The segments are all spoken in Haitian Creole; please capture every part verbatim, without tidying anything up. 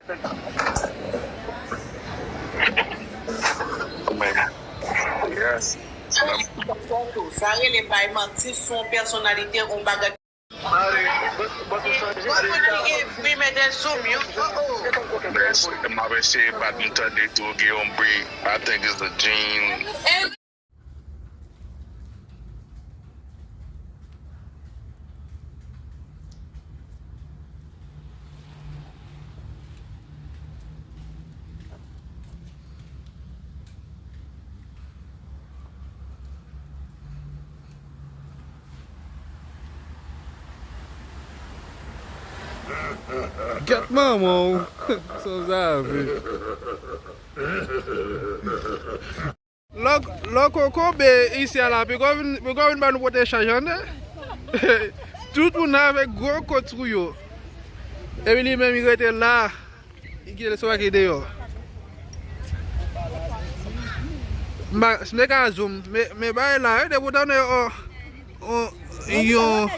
Sa rele bay manti sou yon pèsonalite, yon bagay. Mwen konn ki gen vi mete sou mute. Oh, oh. M ap eseye pa t m tande tou, gen yon bri. I think it's the gene. Gèt manman w. Sa w sa vle. Lò, lò kokobe isi a la, piko vin, piko vin ban nou pote chaj an, tande. Tout moun avèk gwo kot sou yo. Epi li menm, li rete la. Li kite l sou ki deyò. M pa, si m te ka zoom, men, men bagay la, wi, depi w tande, o, o, yon,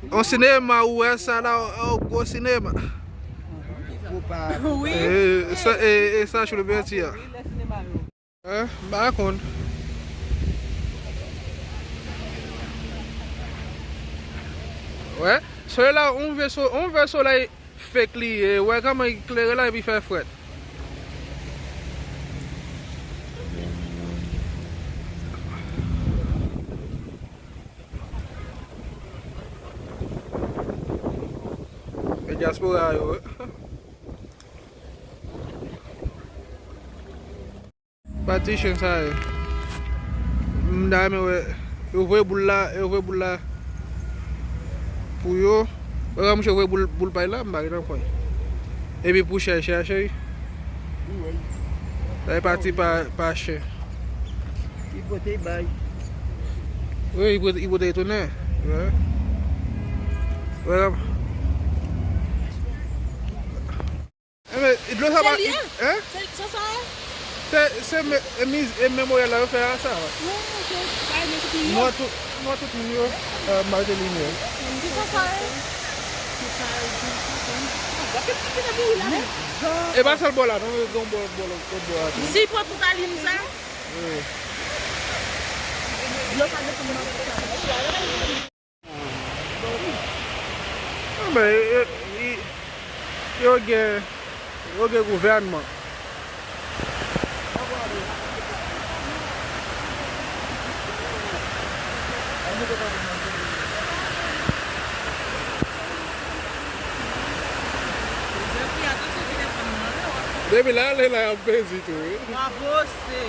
yon sinema, ou wè sa la, o, o, gwo sinema. Wi. E, e sa, e, e sa, Choulouberti a. Hein? M pa konn. Wè, solèy la, yon vè so-, yon vè solèy fake li ye. Wè kòman li klere la epi fè frèt. E dyaspora yo, wi. Patisyen sa yo. M ta renmen wè. Yo voye boul la, yo voye boul la pou yo. Wè, mouche voye boul, boul pay la, m pa gen nan kwen. Epi pou chèche, chèche. Sa e pati pa, pa chen. Li pote bay. Wi, li pote, li pote tounen. Wè. Wè. Enben, dlo sa pa, hein? Se, se sa? Se, se me-, e miz-, e Memoryal la yo fè a sa. Nwa tout, nwa tout moun yo, euh, Martelly yo. Ki sa sa ye? E pa sèl bò la, non, gen yon bò, bò, lòt bò a tou. Si pran tout alim sa? Wi. Dlo sa desann nan. Anben, e, e, e, yo gen, yo gen gouvènman. Depi la, ale la, y ap pezi tou, wi. Bravo, se.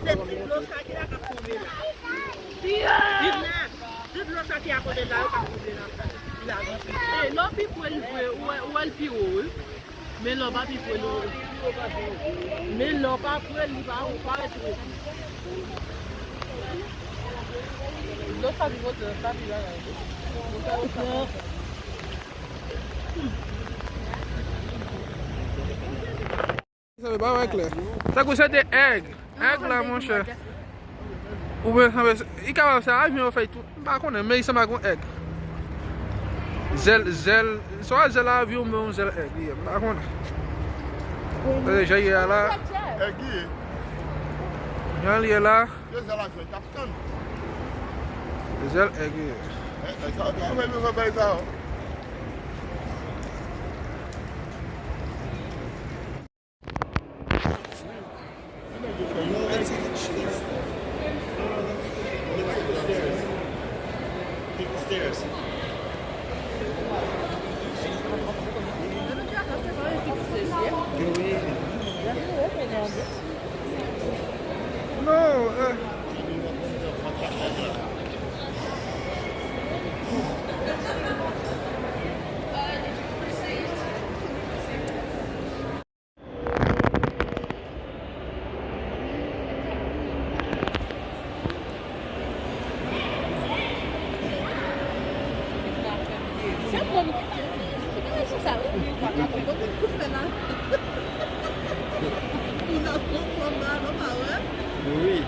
Se ti dlo sa ki la k ap tonbe la. Vin la. Ti dlo sa ki akote la yo k ap tonbe la. Li la rantre. E lè w pi pre, li vre, ou wè, ou wè l pi wo, wi. Men lè w pa pi pre, li wo. Men lè w pa pre, li pa wo, parèt wo. Dlo sa pi pote, sa pi bagay. Sa pa wè klè. Tankou se de èg. Èg la, monchè. Oubyen, sanble, li kapab se avyon yo fè tou. M pa konnen, men li sanble ak yon èg. Zèl, zèl, swa zèl avyon, oubyen yon zèl èg li ye. M pa konnen. Paske jan li ye a la. Èg li ye. Jan li ye la. Yo zèl avyon, li t ap tann. Zèl èg li ye. Èg sa, sa, sa, sa, sa, sa. Non, eh. Wi.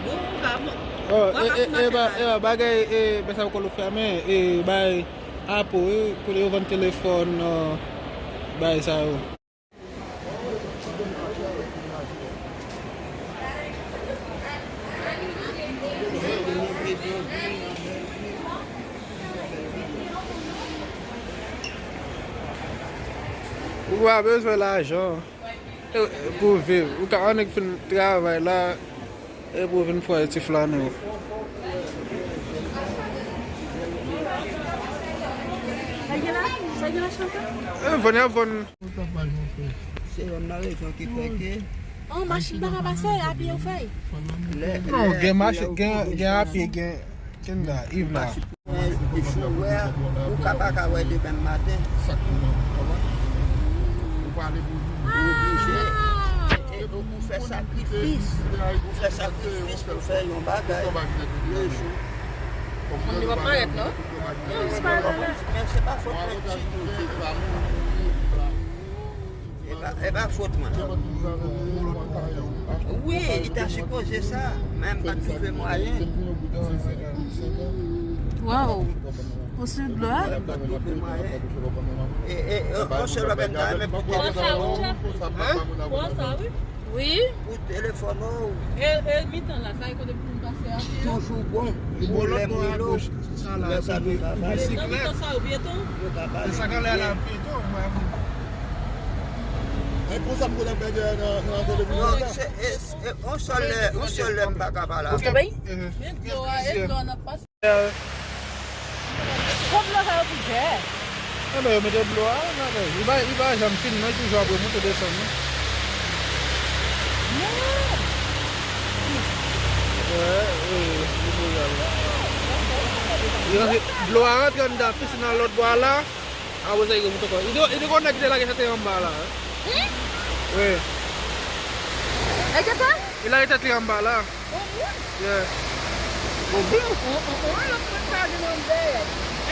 Bon, ou ka bon. Oh, e, e, e, ba, e, ba, bagay, e, ben sa w konn fèmen, e, bay, apo, e, kote yo vann telefòn, non, bay sa yo. Ou pa bezwen lajan. E, pou viv. Ou ka annik fin travay la, e pou vin fè ti flannen ou. Sa gen la? Sa gen la, Chantal? E, vann y ap vann. Se yon nan rezon ki fè ke. Oh, machin pa ka pase, apye yo fè. Non, gen machin, gen, gen apye, gen, gen la, Iv la. Jou wè, ou ka pa ka wè demen maten. Ou oblije, e, e, ou fè sakrifis. Ou fè sakrifis pou fè yon bagay le jou. Moun yo pa parèt, non? Yo disparèt la. Men se pa fòt mwen ditou, ditou. E pa, e pa fòt mwen. Wi, li ta sipoze sa, men m pa t twouve mwayen. Waw. Ou sou dlo a? M pa t twouve mwayen. E, e, e, yon sèl bagay m ta renmen pou telefòn ou. Hein? Wi. Pou telefòn ou. E, e mitan la, sa e kote pou moun pase a pye? Toujou bon. Pwoblèm wi lo. Sa la, lè sa nou ka pale. Nan mitan sa yo pyeton? Yo ka pale. E sa k anlè la pyeton, mwen. E konsa m konnen pèdi nan, nan kote pou... Non, se, e, e, on sèl lè, on sèl lè m pa ka pale. Ou konprann? Men dlo a, e dlo a n ap pase. Kòb nan sa yo pi chè. Enben, yo mete dlo a, enben, li pa, li pa janm fin, non, li toujou ap remonte desann, non. Non. Wè, e, li pou y al la. Li rantre, dlo a rantre anndan pisin nan lòt bò a la. Apre sa, li remonte ankò. Li te, li te konn nèg ki te lage tèt li anba la, hein? Hmm? Wi. Nèg sa? Li lage tèt li anba la. Bon moun. Yeah. Bon moun. On, on, on, lòt moun sa vin ann dèyè.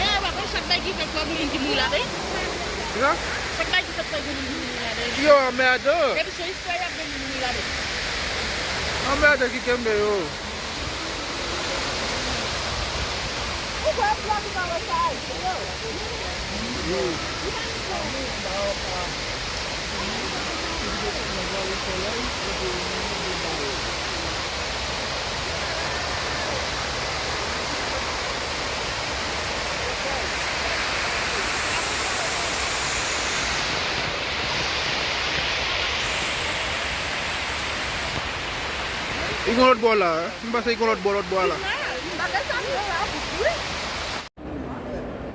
Eh, pa konn chak bagay ki fèt, pa gen moun ki mouri ladan. Kisa? Chak bagay ki fèt, pa gen moun ki mouri ladan. Yo, anmèdan. Depi se istwa y ap vin moun mouri ladan. Anmèdan ki kenbe yo. Ou kwè blan ki pa wè sa a di yo? Li gon lòt bò la, hein? M panse li gon lòt bò, lòt bò la.